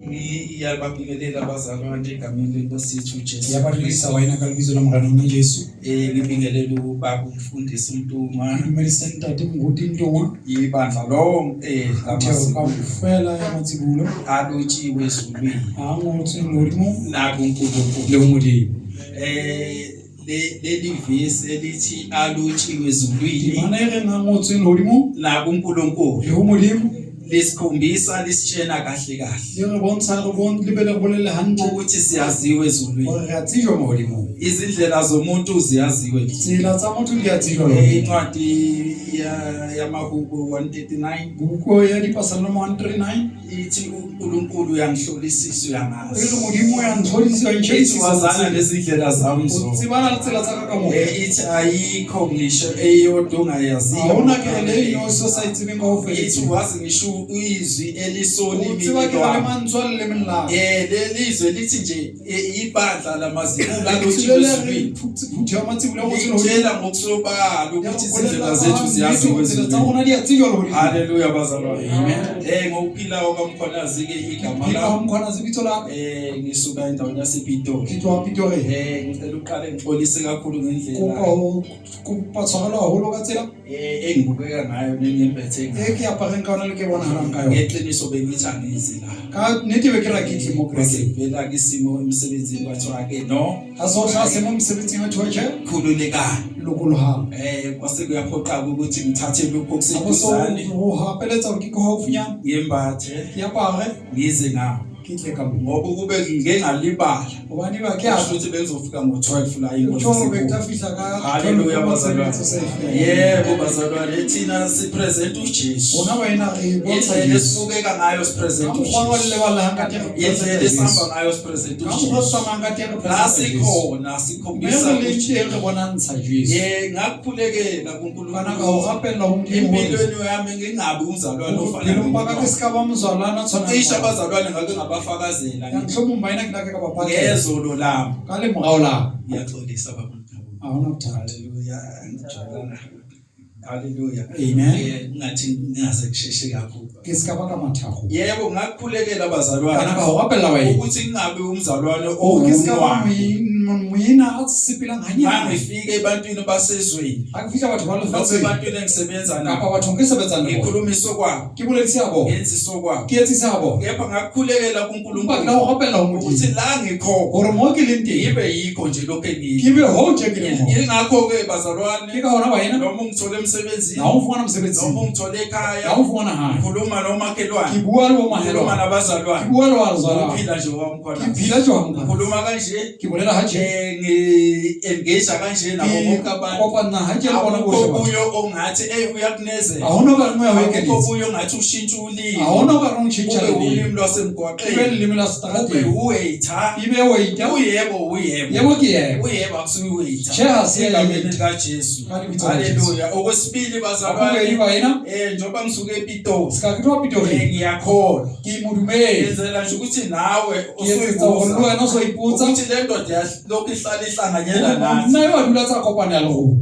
Ngiyababingelela abazalwane egameni lenkosi yethu uJesu. Ngiyabadumedisa baena ka lebitso la Morena rona Jesu. Ngibingelela ubaba umfundisi uMtungwa. Ke dumedisa ntate Moruti Ntungwa. Ibandla lonke Phutheho kaofela ya Matsibolo. Alotshiwe ezulwini. A ngotsweng lehodimong. NakuNkulunkulu. Le ho Modimo. Leli vesi elithi alotshiwe ezulwini. Temana e reng a ngotsweng lehodimong. NakuNkulunkulu. Le ho Modimo. Lisikhombisa lisitshena kahle kahle. Le re bontsha re bon le be le re bolelle hantle. Ukuthi siyaziwe ezulwini. Hore re a tsejwa mahodimong. Izindlela zomuntu ziyaziwe. Tsela tsa motho di a tsejwa lehodimong. Incwadi yamaHubo 139. Buko ya Dipasaloma 139. Ithi uNkulunkulu uyangihlolisisa uyangazi. E re Modimo o ya ntlhodisa, wa Ithi wazana nezindlela zami O zonke. tsebana le tsela tsa ka ka moka. Ithi ayikho ngisho eyodwa ongayaziyo. Ha hona ke le inosi o sa e tsebeng ka ho Ithi feletseng. wazi ngisho izwi O elisolimini tseba ke re le lwami. mantswe a lelemeng la ka. Leli zwi lithi nje ibandla lamazibulo Lentswe alotshiwe le re ezulwini. phutheho ya matsibolo a ngotsweng lehodimong. Litshela ngokusobala Ya ukuthi go izindlela bolela zethu ka ziyaziwe nnete tsela tsa ezulwini. rona di a tsejwa lehodimong. Haleluya bazalwane. Amen. Ngokuphila kwaMkhwanazi ke igama Phila lami. ho Mkhwanazi lebitso la ka. Ngisuka endaweni yasePitori. Ke tloha Pitori. Ngicela uqale ngixolise kakhulu ngendlela. Kopa ho kopa tshwarelo haholo ka tsela. Engibukeka ngayo nengembethe ngayo. E ke apareng ka yona le ke bonahalang ka yona. Ngeqiniso bengithi angizi la. Ka nnete be ke ra ke tle mo kerekeng. Kwase vela isimo emsebenzini kwathiwa ke no. Ha so hla seemo mosebetsing wa thiwa tjhe. Khululekani. Lokolohang. Kwase kuyaphoqa ukuthi ngithathe lokho Ha bo so okuseduzane. ho hapeletsa hore ke ke haufinyana. Ngembathe. Ke apare. Ngize ngawo. Ke tle ka mo. Ngoba ukube ngike ngalibala. Hobane ba ke a Kusho ukuthi bengizofika ngo-12 la inkonzo Tjho hore be isikhulu. ke tla fihla ka Haleluya 12 bazalwane. tshebetso se fela. Yebo bazalwane thina sipresent uJesu. Rona baena re bontsha Indlela Jesu. esibukeka ngayo sipresent Ka mokgwa wa uJesu. lebalang ka teng re Indlela presenta Jesu. esihamba ngayo sipresent Ka mokgwa re uJesu. tsamayang ka teng re La presenta Jesu. sikhona Mme sikhombisa re leng uJesu. teng re bonantsha Jesu. Ngakukhulekela Kana ka kuNkulunkulu. o rapella ho Modimo hore Empilweni yami ngingabi umzalwane ofana bophelong ba ka ke nomuntu. se ka ba mozwalwana tshwanang le Cishe bona. abazalwane ngake ngabafakazela Ya mohlomong baena ke la ka ka ba pakela ngezolo lami. ka lemorao la ka. Ngiyaxolisa baba Mthabo. Ha hona bothata. Haleluya. Ngijabula. Haleluya. Amen. Ngathi ngingaze kusheshe kakhulu. Ke se ka ba ka mathago. Yebo ngakukhulekela bazalwane. Kana ka ho rapella baena. Ukuthi ngingabi umzalwane Hore ke se ka ba owunwayo. moena a sepelang hanyane. Mangifike ebantwini basezweni. Ha ke fihla batho ba Noma lefatsheng. ebantwini engisebenza nabo. Kapa bathong ke sebetsang le bona. Ngikhuluma isokwabo. Ke boledise ya bona. Ngenza isokwabo. Ke etsise ya bona. Kepha ngakukhulekela Empa kuNkulunkulu. ke la ho rapella ho Modimo. Ukuthi la ngikhona. Hore mo ke leng teng. Ngibe yikho nje lokho engiyikho. Ke be ho tje ke leng hona. Yingakho-ke bazalwane. Ke ka hona baena. Noma ungithole emsebenzini. Ha o fumana mosebetsing. Noma ungithole ekhaya. Ha o fumana hae. Ngikhuluma nomakhelwane. Ke bua le bomahelwane. Ngikhuluma nabazalwane. Ke bua le bazalwane. Ngiphila nje wamkhona. Ke phila jwang ka? Ngikhuluma kanje. Ke bolela ha tje. Ngi-engage kanje nabo bonke abantu. Kopana ha tje le bona bohle. Akukho kuyo ongathi ey uyakunezela. Ha hona ka nngwe ya ho Akukho ekeletsa. kuyo ongathi ushintsha ulimi. Ha hona ka reng o tjhentjha Ube leleme. ulimi Ebe lwasemgwaqeni. leleme la Ube seterateng. uwaiter. Ebe waiter. Uyebo uyebo. Yebo ke yebo. Uyebo akusuye uwaiter. Tjhe ha se ya Egameni waiter. likaJesu. Ka lebitso la Jesu. Haleluya. Okwesibili Wa bobedi bazalwane. baena. Njengoba ngisuke ePitori. Se ka ke tloha Pitori. Ngiyakholwa. Ke modumedi. Ngenzela nje ukuthi nawe Ke etsetsa hore le wena o so ipotsa. Ukuthi le ndoda lokhu ihlala ihlanganyela nathi. Monna eo a dula tsa kopanela le rona.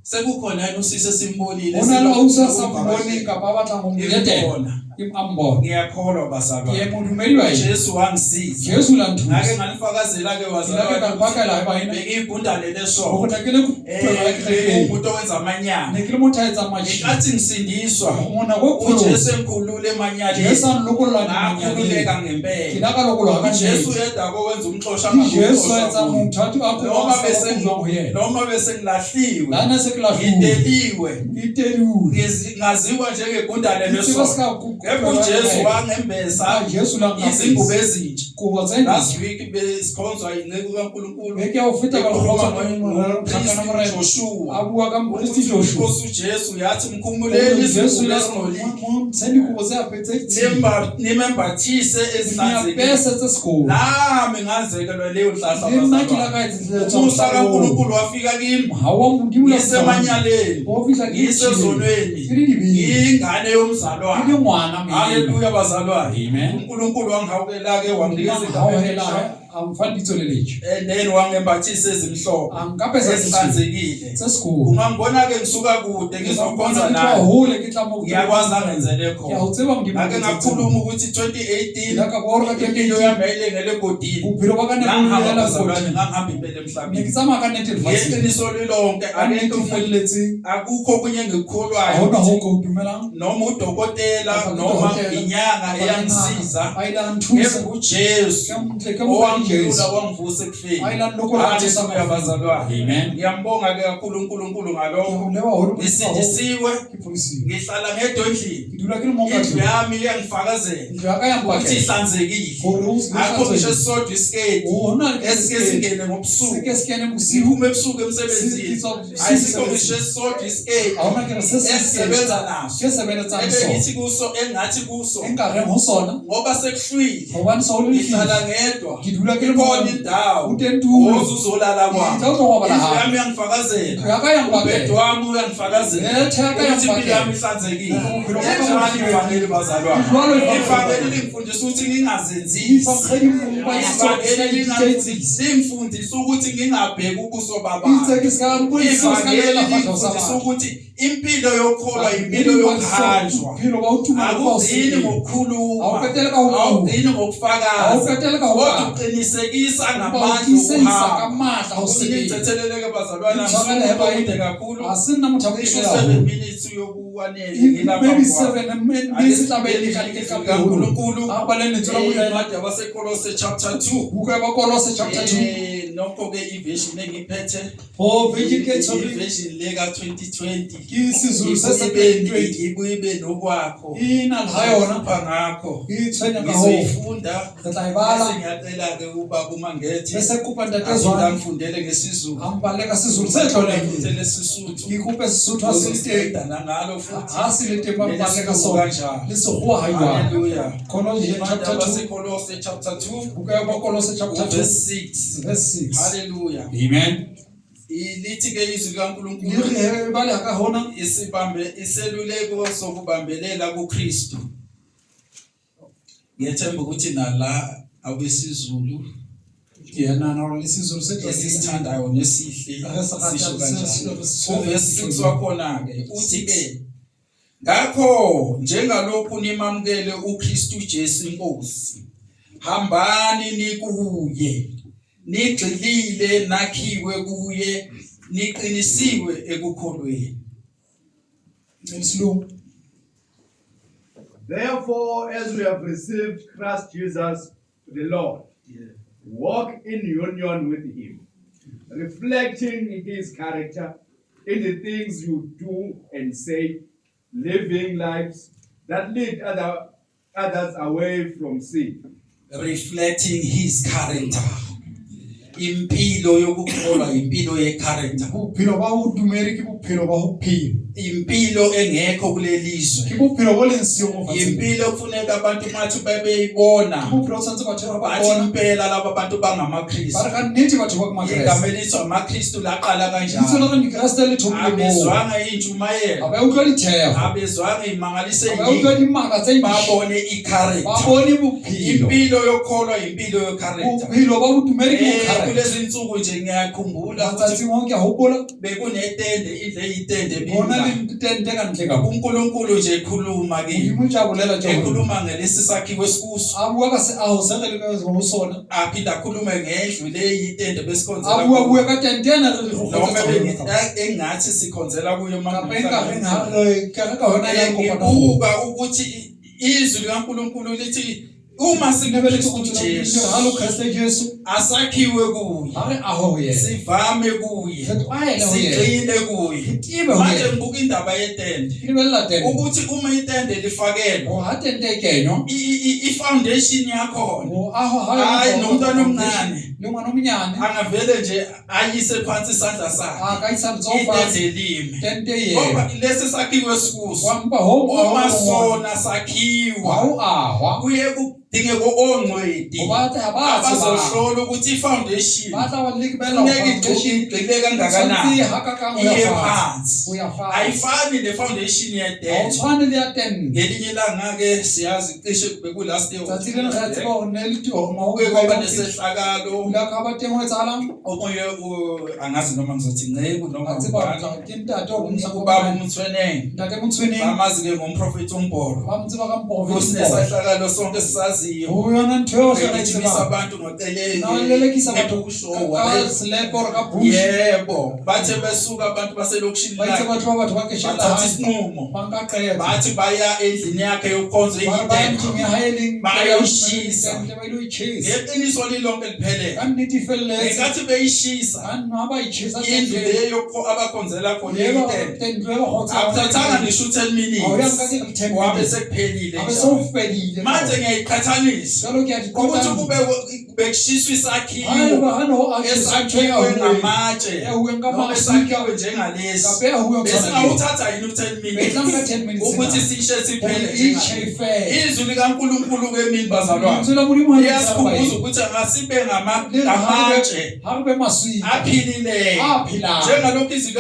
Sekukhona yini usisi esimbonile? Ho na le ausi a sa mmone kapa a batlang ho mo etela. Ke a mbona. Ngiyakholwa bazalwane. Ke modumedi wa yena. Jesu wangisiza. Jesu la nthusa. Ngake nganifakazela ke Ke bazalwane. la ke ka mpakela baena. Bengiyigundane leso. Hore tla ke le kutlwela kerekeng. Umuntu owenza amanyala. Ne ke le motho a etsang matjhini. Ngenkathi ngisindiswa. Mona ko uJesu engikhulule emanyaleni. Jesu a nlokolla dimanyaleng. Ngakhululeka ngempela. Ke la ka lokoloha ka Jesu nnete. yedwa owenza umxosha Ke Jesu a etsang motho a Noma kopa bese jwang ho yena. noma bese ngilahliwe. La ne se ke lahluwe. Ngideliwe. Ngideliwe. Ngaziwa njengegundane Ke tseba leso. se ka Kepha uJesu wangembesa Jesu la izingubo ezintsha. Kobo tse Last week besikhonzwa inceku kaNkulunkulu. Beke ya ho feta ba Ekhuluma kgotsa ngompristi Morena. Joshua. A bua ka mopristi Joshua. Inkosi uJesu yathi mkhumuleni Jesu izingubo la ezingcolile. mo ntshe dikobo tse apetse ditshila. Nimembathise ezihlanzekile. Niapese tse sekolo. Nami ngazekelwa leyo nhlahla Le nna ke la bazalwane. ka etsa tse Umusa kaNkulunkulu wafika kimi. Mohau wa Modimo la Ngisemanyaleni. O fihla ke Ngisezonweni. Ke le dibeng. Ngiyingane Ke yomzalwane. le ngwana moyeng. Haleluya bazalwane. Amen. uNkulunkulu wangihawukela ke wanginikeza Modimo a igama nkgauhela, elisha. A mfa lebitso le letjha. And then wangembathisa ezimhlophe A nkapesa tse tshweu, ezihlanzekile. tse sekono. Ungangibona-ke ngisuka kude ngizokhonza Ke tloha nawe, hole ke tla mo ngiyakwazi angenzele Ke a khona. o tseba Modimo Ngake o ntse ngakhuluma ukuthi Ke 2018 ile ka bua hore ka impilo 2018 yami yayilengele egodini. bophelo ba ka ne bo Ngangihamba bolela bazalwane, godimo. ngangihamba impela Ne ke emhlabeni. tsamaya ka nnete lefatsheng. Ngeqiniso lilonke Ka nnete akekho e omunye felletseng. akukho okunye Ha engikukholwayo hona ho ukuthi ka o dumelang. noma udokotela Kapa ke noma dokotela, inyanga kapa ke eyangisiza ngaka, a ile a nthusa. kepha uJesu Ke ntle ke mpa owangikhulula Jesu. wangivusa ekufeni. A ile a nlokolla a tsosa Haleluya bafung. bazalwane. Amen. Ngiyambonga ke kakhulu uNkulunkulu Ke ngalokho. o leboha haholo Modimo haholo. Ngisindisiwe, Ke pholositswe. ngihlala ngedwa endlini. Ke dula ke le mong ka Indlu tlung. yami iyangifakazela Ntlo ya ka ya ukuthi mpakela. ihlanzekile. Hore o se Akho ngisho hlantswe. esisodwa isiketi Ho na le esike sekete. singene Se ngobusuku. ke se kene bosiu. Ngiphume ebusuku Se emsebenzini. ke tswa bosiu Ayisikho ngisho mosebetsing. esisodwa isiketi Ha hona ke re se seng esisebenza naso. ke sebeletsang sona. Ebengithi kuso engathi kuso E nka reng ho sona ngoba sekuhlwile hobane se ho le lefifi. ngihlala ngedwa Ke dula ke le ikhona mong. indawo Ho teng tulo. oze uzolala Ke kwami tla o tlo robala indlu hape. yami iyangifakazela Ntlo ya ka ya umbhede mpakela. wami uyangifakazela Bethe ya ka ya ukuthi impilo mpakela. yami ihlanzekile Bophelo ba ka bo injalo hlwekile. ivangeli bazalwane Jwalo ivangeli ivangeli. lingifundisa ukuthi ngingazenzisi Evangeli mpa ivangeli itse lingifundisa ukuthi ngingabheki ubuso babantu ke ska mpo se ska ivangeli lebela fahleho sa lingifundisa batho. ukuthi impilo yokholwa impilo yokuhanjwa Bophelo ba ho tumela ke ba ho akugcini sebetsa. ngokukhuluma Ha o qetelle ka ho bua. awugcini Ha o ngokufakaza qetelle ka ho kodwa bua. uqinisekisa Empa o ngamandla tiisedisa ka okuhamba matla ho sebetsa. Ngithetheleleke bazalwane Intshwarele he angisukude baena. kakhulu Ha se nna motho a cishe botelele 7 haholo. minutes yokuwanele ngilapha Maybe kwami. 7 minutes e tla be e lekane ke ka pele ho lona. kaNkulunkulu A re baleng lentswe la Morena. incwadi yabaseKolose chapter 2 Buka ya Bakolose chapter 2. Nokho-ke iversion engiphethe Ho version ke tshwereng iversion le ka-2020 ke Sezulu se sa Ibuye 2020. ibuye ibe nokwakho E na le ha yona Ngizohlupha ngakho e tshwenya ka hoo. ngizoyifunda Re tla e bese bala ngiyacela-ke ubaba uMangethe bese kopa ntate aphinde Zwane angifundele ngesiZulu a mpalle ka Sezulu se tlolehileng. ngifundele Sesotho Ke kope Sesotho ha se le teng. Ngizosiqeda nangalo futhi Ha se le teng ba mpalle ka Nelesilungu sona. kanjalo. Le Sekgowa ha jwalo. Haleluya. Colossians Incwadi chapter 2. yabaseKolose chapter 2 Buka ya Bakolose chapter 2 verse 6 verse 6. Haleluya. Amen. Lithi-ke izwi Le likaNkulunkulu re bale ka hona isibambe iseluleko sokubambelela kuKristu. Ngiyethemba ukuthi nala abesiZulu ke ya nahana hore le Sezulu se tlwaelehileng. esisithandayo nesihle Re se ratang, sisho se- kanjalo. se- se- Uvesi 6 wakhona-ke uthi-ke ngakho njengalokhu nimamukele uKristu Jesu inkosi hambani nikuye nigxilile nakhiwe kuye niqinisiwe ekukholweni. Ngesilungu. Therefore, as we have received Christ Jesus the Lord, walk in union with him, reflecting his character in the things you do and say, living lives that lead others away from sin. Reflecting his character. Impilo yokukholwa impilo ye-character. Bophelo ba ho dumele ke bophelo ba ho phela. Impilo engekho kulelizwe. Ke bophelo bo leng siyo mo fatshe. Impilo kufuneka abantu mathi bebeyibona. Ke bophelo tshwanetse batho ba Bathi bona. impela laba bantu Ba re bangamaKristu. ka nnete batho ba ke Makreste. Igama elithi amaKristu laqala Lebitso la kanjalo. reng Dikreste le thomile moo. Abezwanga intshumayelo. Ha ba utlwa dithero. Abezwanga imangaliso Ha ba utlwa eyiningi. dimaka tse ntjha. Babone Ba i-character. bone bophelo. Impilo yokholwa impilo ye-character. Bophelo ba bodumedi ke bo character. Kulezi insuku nje ngiyakhumbula ukuthi Matsatsing ao ke a hopola bekunetende indle eyitende bona bila. le tente ka ntle ka mo. uNkulunkulu nje ekhuluma kimi Modimo tša bolela tša gore ekhuluma ngelesi sakhiwo esikuso a bua ka seaho se re leng ho sona. aphinde akhulume ngendlu le eyitende besikhonzela A bua kuyo. bua ka tente ena re noma kgotsa engathi sikhonzela kuyo kapa e nka reng ha re ka re ka hona ya kopana go. ngibuka ukuthi izwi likaNkulunkulu lithi uma Lebeletse sikuKristu go tswela pele Jesu ha lo Kreste Jesu asakhiwe kuye ha re aho ho yena. sivame kuye Re tlwaele ho yena. sigxile kuye Re tibe ho manje yena. ngibuka indaba yetende Ke lebelela tente. ukuthi uma itende lifakelwa Ho ha tente e kenywa i-foundation yakhona ho aho ha yona Hayi, ho- nomntwana omncane. le ngwana o monyane angavele nje ayise phansi isandla sakhe a ka isa letsoho fatshe itende lime tente yena ngoba lesi sakhiwo esikuso wa mpa ho uma ho sona ha sakhiwa o ahwa kuye ku Kudingeka ongcweti Ho batla ba tsebang. abazohlola ukuthi i-foundation Ba tla ba lekebela hore funeka foundation igxile e kangakanani tshwanetse hakakang ho ya iye fatshe. phansi Ho ya fatshe. ayifani ne-foundation Ha o yetende tshwane le ya tende. ngelinye ilanga-ke siyazi cishe beku-last year Tsatsi le leng re a tseba hore ne le hore kuke kwaba nesehlakalo la ka ba teng ho etsahalang. omunye angazi noma ngizothi nceku noma A tseba hore ubani tla ke ntate o bontsha ubaba uMthweneng Ntate Motshweneng bamazi-ke ngomprofethi uMbholo ba mo tseba ka moprofeta. kusinesehlakalo sonke sisaziyo Ho yona ntho eo hle re e begijimisa tsebang. abantu Na o lelekisa batho ngotelele ka selepe or ka bush. yebo bathe besuka abantu baselokishini Ba itse lakhe batho ba batho ba keshella bathatha hae. isinqumo Ba nka qeto. bathi baya endlini yakhe yokukhonza Ba re ba ya eyitende ntlong ya hae e leng Bayoyishisa. Tente, ba ilo e tjhesa. ngeqiniso lilonke liphelele Ka nnete e felletse. ngenkathi beyishisa Ka nna ha ba e tjhesa indlu tente. leyo abakhonzela khona Le ba eyitende tente e ba kgotsa. akuthathanga ngisho u-10 Ha o ya nka minutes ke re 10 wabe minutes. sekuphelile Ha be njalo. se o fedile. Manje ngiyayiqhathanisa Jwalo ke a di ukuthi qotsa. kube bekushiswa isakhiwo Haeba ha no a tjhesa ntho e esakhiwe ahuweng. ngamatshe E ahuweng ka noma maswika. esakhiwe njengalesi Kapa e ahuweng bese tshwana le. ngawuthatha yini u-10 Be tla nka minutes 10 minutes ukuthi na. sishe siphele Hore e tjhe njengalesi e fele. Izwi likaNkulunkulu ke mina bazalwane Lentswe la Modimo ha le liyasikhumbuza tseba ukuthi asibe Le re ngamatshe ha re be maswika aphilileyo a phelang. njengalokhu izwi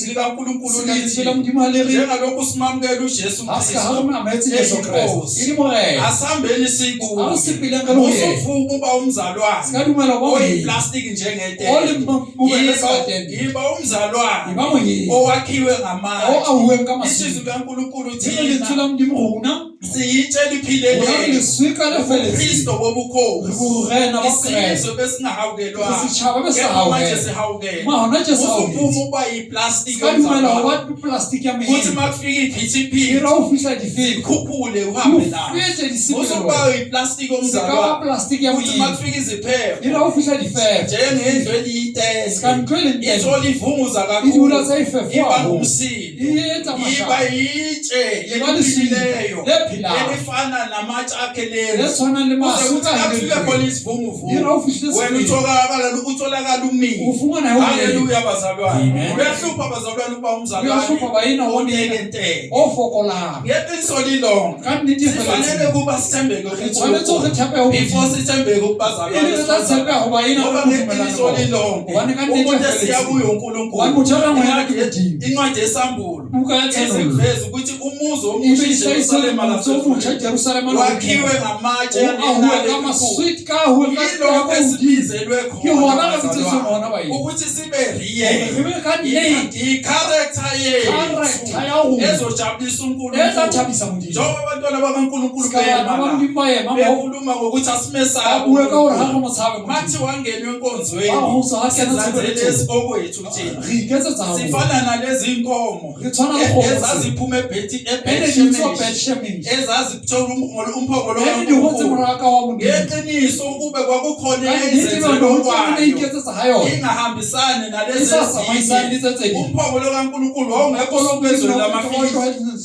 likaNkulunkulu Seka lentswe la lithi Modimo ha le re njengalokhu simamukela uJesu ha se ka ha re Kristu mo amohetse Jesu Kreste e le Morena. asihambeni Ha re sikuye sepeleng re le ho yena. usuvuka uba umzalwane Se ka dumela ho ba moyena. oyiplastiki O le njengetende bobebe se ka tente. yiba umzalwane Eba moyena. owakhiwe O ngamatshe ahuweng ka isizwe maswika. likaNkulunkulu Le re lentswe thina la Modimo rona. siyitshe Rona re eliphileleyo leswika le felletseng. Kristo Re bobukhosi borena ba Kreste. isizwe besingahawukelwanga Re setjhaba be sa Kepha manje hauhelwa. sihawukelwe Ma hona tje se usuvuma hauhetse. ukuba yiplastiki Se ka dumela ho yomzalwane ba plastic ya kuthi moyena. uma kufika E iphithiphithi re ha o fihla difeko. ikhuphule O uhambe nayo fetse di sepele usukuba wena. yiplastiki Se ka ba yomzalwane plastic ya kuthi uma moyena. kufika iziphepho E re ha o fihla difefo. njengendlu eliyitende Se ka ntlo e leng tente. ithola ivunguza E dula kakhulu tsa e fefoha iba haholo. ngumsindo E etsa iba mashata. yitshe Eba leswika elipilileyo le phelang. elifana namatshe akheleni Le tshwanang le kuze maswika kuthi a akufike heleng. khona E re isivunguvungu ha o fihlile wena sefefo. utholakala umile O fumana ho haleluya bazalwane Amen. uyahlupha bazalwane ukuba umzalwane Uyahlupha baena ho ontekenteke o fokolang. ngeqiniso lilonke Ka nnete e sifanele felletseng. ukuba sithembeke Re tshwanetse hore re tshepe ho before Modimo. sithembeke E kubazalwane le re tla tshepeha ho baena ngoba re dumelana ngeqiniso le bona. lilonke Hobane ka nnete e umuntu esiya felletseng. kuye Hobane uNkulunkulu motho a reng wena ke Modimo. Incwadi yesambulo Buka ya Tshenolo. iziveza ukuthi umuzi E omusha be hlahisa iJerusalema motse o motjha lasezulwini Jerusalema le wakhiwe hodimo. ngamatshe O ahuwe ka anenani maswika, a ahuwe ka yilokho ka hodimo. esibizelwe Ke hona khona re bitsetsweng bazalwane hona baena. ukuthi sibe Hore real re be ka nnete. i-character Character yethu ya rona. ezojabulisa E tla uNkulunkulu thabisa Modimo. njengoba abantwana bakaNkulunkulu Se ka bana bema ba la Modimo ba ema moo. bekhuluma ngokuthi Ba asimesabe bue ka hore ha uNkulunkulu re mo tshabe Modimo. mathi wangena enkonzweni Ba ho sa ha kena sizanzelesi tshebeletsong. okwethu thina Re iketsetsa ha rona. sifana nalezi nkomo Re tshwana le kgomo tsena. ezaziphuma ebhethi E ne di tswa Beth-Shemesh. ezazithola umphongolo E ne di hotse kaNkulunkulu moraka wa Modimo. ngeqiniso ukube kwakukhona Ka nnete eyayizenzela batho ho tsena ne okwayo iketsetsa ha yona. ingahambisani E nalezi sa tsamaisane le ezinye tse tse ding. umphongolo kaNkulunkulu wawungekho usuku ezweni lamaFilisti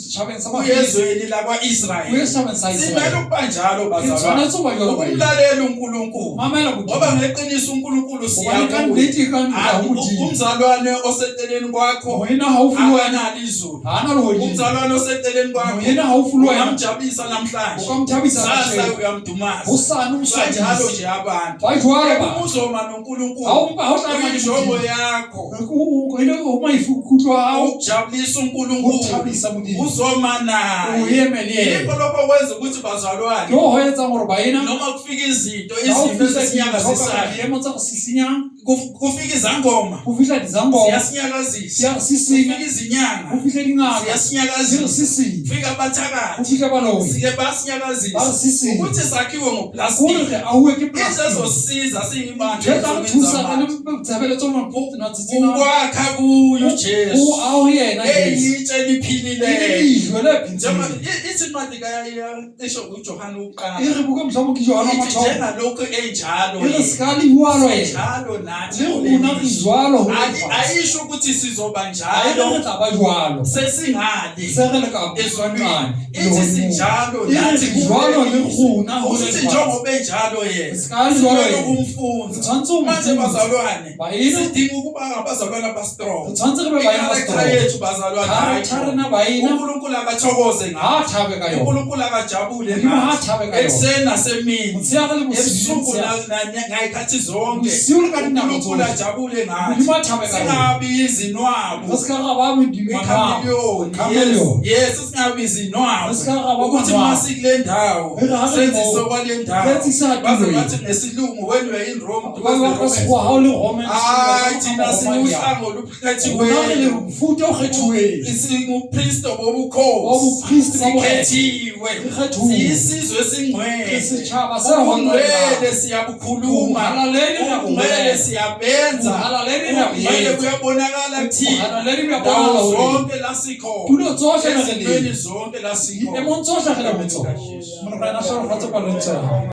Setjhabeng sa kuye Bafilisti. ezweni Ho ye lakwa-Israyeli setjhabeng sa simele Iseraele. ukuba njalo Re bazalwane tshwanetse ho ba jwalo baena. ukumlalela uNkulunkulu Mamela ngoba Modimo. ngeqiniso uNkulunkulu Hobane ka siyakuye nnete ka ntla ho Modimo. umzalwane oseceleni kwakho Moena haufi le wena akanalo izulu ha ana lehodimo. umzalwane oseceleni kwakho Moena haufi le wena ungamjabulisa o namhlanje ka mo thabisa sasa kajeno. uyamdumaza Hosane o mo kanjalo swabise. nje abantu Ba jwalo ba. uzoma noNkulunkulu Ha o mpa ha o tla ema le injongo Modimo. yakho O ile o maikutlo a hao ukujabulisa ho uNkulunkulu thabisa Modimo. uzoma O naye eme le yena. yikho lokho kwenza ukuthi Ke bazalwane ho ho etsang hore baena noma kufika izinto ha o izimo fihla dintho kapa ezisinyakazisayo diemo tsa go sisinyang, kufika izangoma ho fihla dizangoma ziyasinyakazisa di a re sisinya, kufika izinyanga ho fihla dingaka di re ziyasinyakazisa sisinya, kufika ho abathakathi fihla baloi sike ba re basinyakazisa sisinya. ukuthi sakhiwe Kore ngoplastiki re auwe ke into plastic. ezosiza siyibantu Ntho e tla re thusa re le tshebeletso matsatsing a ukwakha kuye o uJesu aho yena Jesu. eyitshe E le eliphilileyo lejwe le njengoba phetseng. ithi incwadi cisho uJohane E uqala re buka mohlomong ke Johane wa ithi mathomo. njengalokhu enjalo E re yena, se ka le jwalo yena. sinjalo nathi Le kule rona re mihla. jwalo ho lefatshe. Ayisho ukuthi sizoba Ha e re njalo re tla ba jwalo. sesingale Se re le ka ezulwini nqane ithi lehodimong. mahodimong. Isinjalo E re nathi jwalo le kuleli rona ho Ukuthi lefatshe. njengoba enjalo yena Se ka jwalo simele yena. ukumfunza. Re tshwanetse ho mo Manje funza. bazalwane, Baena. sidinga ukuba ngabazalwane abastrong. Re tshwanetse re be baena ba I-character strong. yethu bazalwane, Character hayi. rena baena. uNkulunkulu akathokoze Ha ngathi. thabe ka yona. uNkulunkulu akajabule Modimo ha ngathi. thabe ka yona. Ekuseni nasemini, Motshehare le bosiu, ebusuku motshehare. ngayikhathi zonke. Bosiu le ka dinako uNkulunkulu tsohle. ajabule ngathi. Modimo a thabe ka rona. Singabi izinwabu. Re se ka ra ba manwabu. Chameleon. Chameleon. Yes, yes, singabi izinwabu. Re se ka ra ba Ukuthi manwabu. masikule ndawo, Re re ha re senze moo, sokwale ndawo. re etsisa Baze tulo bathi ngesilungu when you are in Rome, Ba ba ka sekgowa ha o le Romans, hayi thina Roma siwuhlango Rona re le olukhethiweyo. mofuta o kgethuweng. Singupristo bobukhosi. Wa bopristi ba borena. Sikhethiwe. Re kgethuwe. Siyisizwe esingcwele. Re setjhaba se Ubungcwele halalelang. siyabukhuluma. Bohalaledi re a bo Ubungcwele bolela. siyabenza. Bohalaledi re a bo Ubungcwele etsa. kuyabonakala kuthina. Bohalaledi bo a Ndawo bonahala ho rona. zonke la sikhona. Tulo tsohle re le Ezintweni zonke la sikhona. Diemong tsohle re le ho tsona. Morena a hlohonolofatse palong tsa hao.